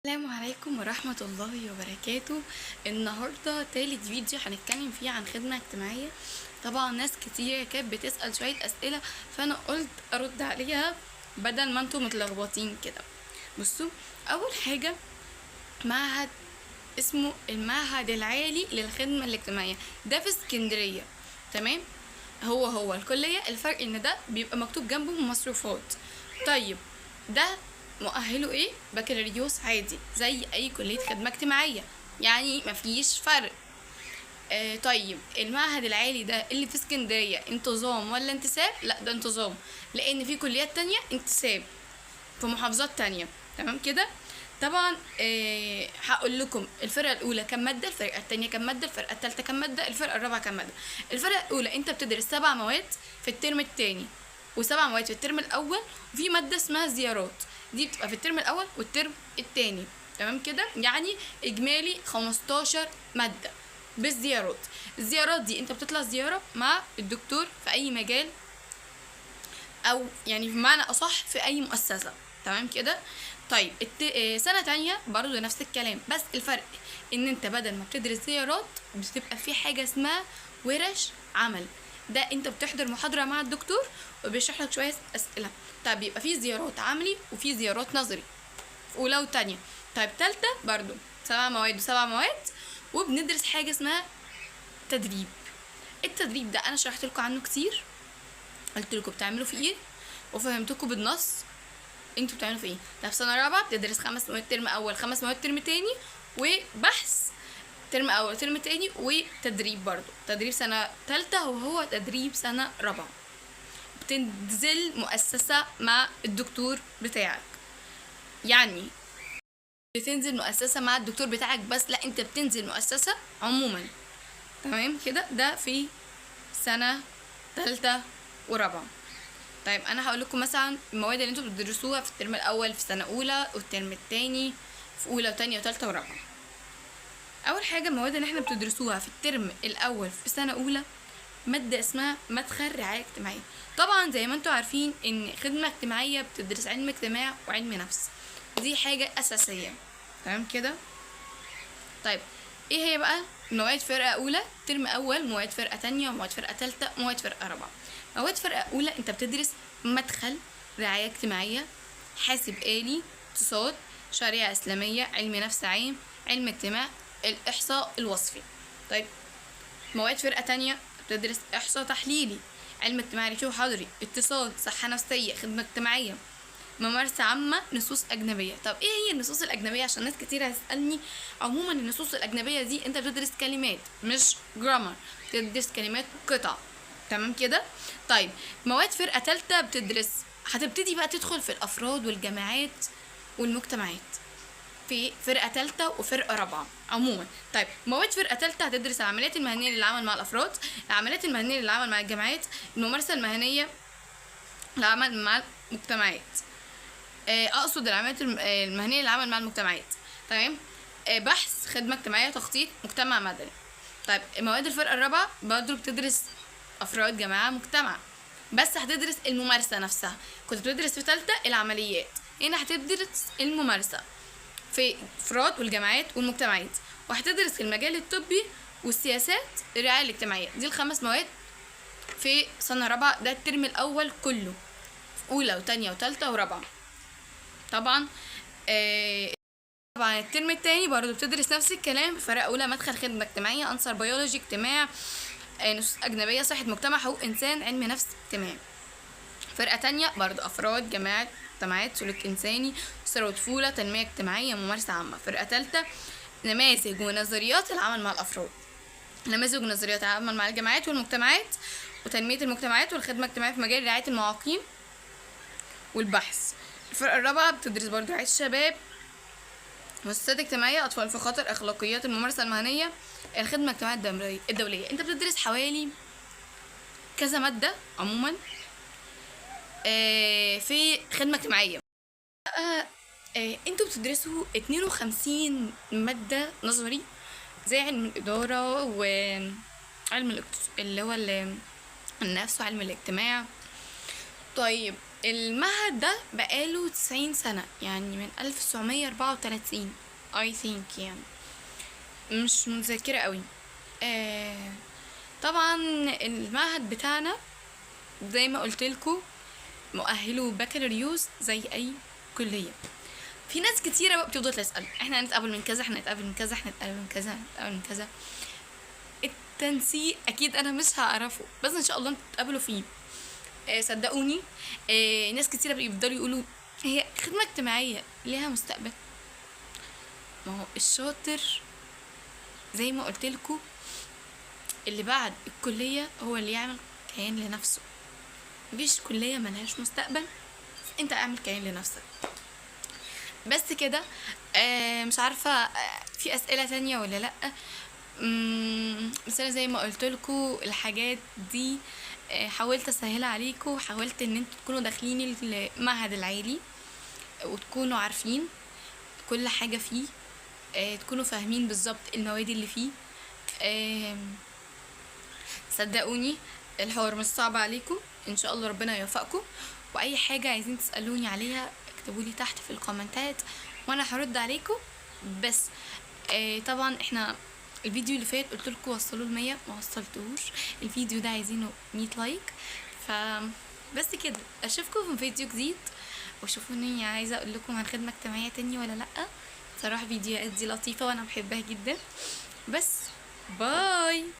السلام عليكم ورحمة الله وبركاته. النهاردة تالت فيديو هنتكلم فيه عن خدمة اجتماعية. طبعا ناس كتير كانت بتسأل شوية أسئلة، فأنا قلت أرد عليها بدل ما انتم متلخبطين كده. بصوا، أول حاجة معهد اسمه المعهد العالي للخدمة الاجتماعية، ده في اسكندرية، تمام؟ هو هو الكلية، الفرق ان ده بيبقى مكتوب جنبه مصروفات. طيب ده مؤهلة ايه؟ بكالوريوس عادي زي اي كلية خدمة اجتماعية، يعني مفيش فرق. طيب المعهد العالي ده اللي في اسكندرية انتظام ولا انتساب؟ لا ده انتظام، لان في كليات تانية انتساب في محافظات تانية، تمام كده؟ طبعا هقول لكم الفرقة الأولى كم مادة، الفرقة التانية كم مادة، الفرقة التالتة كم مادة، الفرقة الرابعة كم مادة. الفرقة الأولى أنت بتدرس 7 مواد في الترم التاني و7 مواد في الترم الأول، وفي مادة اسمها زيارات، دي بتبقى في الترم الأول والترم التاني، تمام كده؟ يعني إجمالي 15 مادة بالزيارات. الزيارات دي أنت بتطلع زيارة مع الدكتور في أي مجال، أو يعني بمعنى أصح في أي مؤسسة، تمام كده؟ طيب سنة تانية برضو نفس الكلام، بس الفرق ان انت بدل ما بتدرس زيارات بتبقى في حاجة اسمها ورش عمل، ده انت بتحضر محاضرة مع الدكتور وبيشرح لك شوية اسئلة. طيب بيبقى في زيارات عملي وفي زيارات نظري في اولى وتانية. طيب تالتة برضو 7 مواد و7 مواد، وبندرس حاجة اسمها تدريب. التدريب ده انا شرحت لكم عنه كتير، قلت لكم بتعملوا فيه ايه وفهمتكم بالنص انتوا بتعملوا في ايه. طب سنة رابعه بتدرس 5 مواد ترم اول، 5 مواد ترم تاني، وبحث ترم اول ترم تاني، وتدريب برضو. تدريب سنة تالتة وهو تدريب سنة رابعه، بتنزل مؤسسة مع الدكتور بتاعك. يعني بتنزل مؤسسة مع الدكتور بتاعك بس، لا انت بتنزل مؤسسة عموما، تمام كده؟ ده في سنة تالتة ورابعه. طيب انا هقول لكم مثلا المواد اللي انتوا بتدرسوها في الترم الاول في سنة اولى، والترم التاني في اولى وتانية وتالتة ورابعه. اول حاجة المواد اللي احنا بتدرسوها في الترم الاول في سنة اولى مادة اسمها مدخل رعاية اجتماعية. طبعا زي ما انتوا عارفين ان خدمة اجتماعية بتدرس علم اجتماع وعلم نفس، دي حاجة اساسية، تمام كده؟ طيب ايه هي بقى مواد فرقه اولى ترم اول، مواد فرقه تانية، ومواد فرقه تالتة، مواد فرقه رابعه. مواد فرقه اولى انت بتدرس مدخل رعاية اجتماعية، حاسب آلي، اقتصاد، شريعة اسلامية، علم نفس عام، علم اجتماع، الاحصاء الوصفي. طيب مواد فرقه تانية بتدرس احصاء تحليلي، علم اجتماع ريفي وحضري، اتصال، صحة نفسية، خدمة اجتماعية، ممارسة عامة، نصوص أجنبية. طب إيه هي النصوص الأجنبية؟ عشان ناس كتير هتسألني. عموما النصوص الأجنبية دي أنت بتدرس كلمات مش جرامر، بتدرس كلمات قطع، تمام كده؟ طيب مواد فرقة تالتة بتدرس، هتبتدي بقى تدخل في الأفراد والجماعات والمجتمعات في فرقة تالتة وفرقة رابعة عموما. طيب مواد فرقة تالتة هتدرس العمليات المهنية للعمل مع الأفراد، العمليات المهنية للعمل مع الجماعات، الممارسة المهنية للعمل مع المجتمعات، اقصد العمليات المهنية للعمل مع المجتمعات، تمام؟ بحث، خدمة اجتماعية، تخطيط، مجتمع مدني. طيب مواد الفرقة الرابعة برضه بتدرس افراد، جماعة، مجتمع، بس هتدرس الممارسة نفسها. كنت بتدرس في تالتة العمليات، هنا هتدرس الممارسة في افراد والجماعات والمجتمعات، وهتدرس المجال الطبي والسياسات الرعاية الاجتماعية. دي ال5 مواد في سنة رابعه، ده الترم الاول كله، في اولى وتانية وتالتة ورابعه. طبعا طبعا الترم التاني برضو بتدرس نفس الكلام، فرق اولى مدخل خدمة اجتماعية، انصر بيولوجي، اجتماع، نصوص اجنبية، صحة مجتمع، حقوق انسان، علم نفس اجتماعي. فرقه تانية برضو افراد، جماعات، مجتمعات، سلوك انساني، اسره وطفوله، تنمية اجتماعية، ممارسة عامة. فرقه تالتة نماذج ونظريات العمل مع الافراد، نماذج ونظريات العمل مع الجماعات والمجتمعات، وتنميه المجتمعات، والخدمة الاجتماعية في مجال رعاية المعاقين والبحث. الفرقة الرابعة بتدرس برضو رعاية الشباب، مؤسسات اجتماعية، أطفال في خطر، أخلاقيات الممارسة المهنية، الخدمة الاجتماعية الدولية. أنت بتدرس حوالي كذا مادة عموما في خدمة اجتماعية. انتوا بتدرسوا 52 مادة نظري زي علم الإدارة وعلم اللي هو النفس وعلم الاجتماع. طيب المعهد ده بقاله 90 سنة، يعني من 1934 I think، يعني مش متذكرة قوي. طبعا المعهد بتاعنا زي ما قلت لكم مؤهلة بكالوريوس زي اي كليه. في ناس كتيرة بقى بتفضل تسال احنا هنتقابل من كذا، احنا هنتقابل من كذا، احنا هنتقابل من كذا، هنتقابل من كذا. التنسيق اكيد انا مش هعرفه، بس ان شاء الله انتوا تتقابلوا فيه. صدقوني، ناس كتيرة بيفضلوا يقولوا هي خدمة اجتماعية ليها مستقبل. ما هو الشاطر زي ما قلت لكم اللي بعد الكلية هو اللي يعمل كيان لنفسه. مفيش كليه ملهاش مستقبل، انت اعمل كيان لنفسك بس كده. مش عارفه في اسئلة تانية ولا لا. بس انا زي ما قلت لكم الحاجات دي حاولت اسهلها عليكم، حاولت ان انتوا تكونوا داخلين المعهد العالي وتكونوا عارفين كل حاجة فيه، تكونوا فاهمين بالظبط المواد اللي فيه. صدقوني الحوار مش صعب عليكم، ان شاء الله ربنا يوفقكم. واي حاجة عايزين تسالوني عليها اكتبوا لي تحت في الكومنتات وانا هرد عليكم. بس طبعا احنا الفيديو اللي فات قلت لكم وصلوا ل 100، ما وصلتوش. الفيديو ده عايزينه 100 like. ف بس كده، اشوفكم في فيديو جديد، وشوفوني عايزه اقول لكم عن خدمة اجتماعية تاني ولا لا. صراحة فيديوهات دي لطيفة وانا بحبها جدا. بس bye.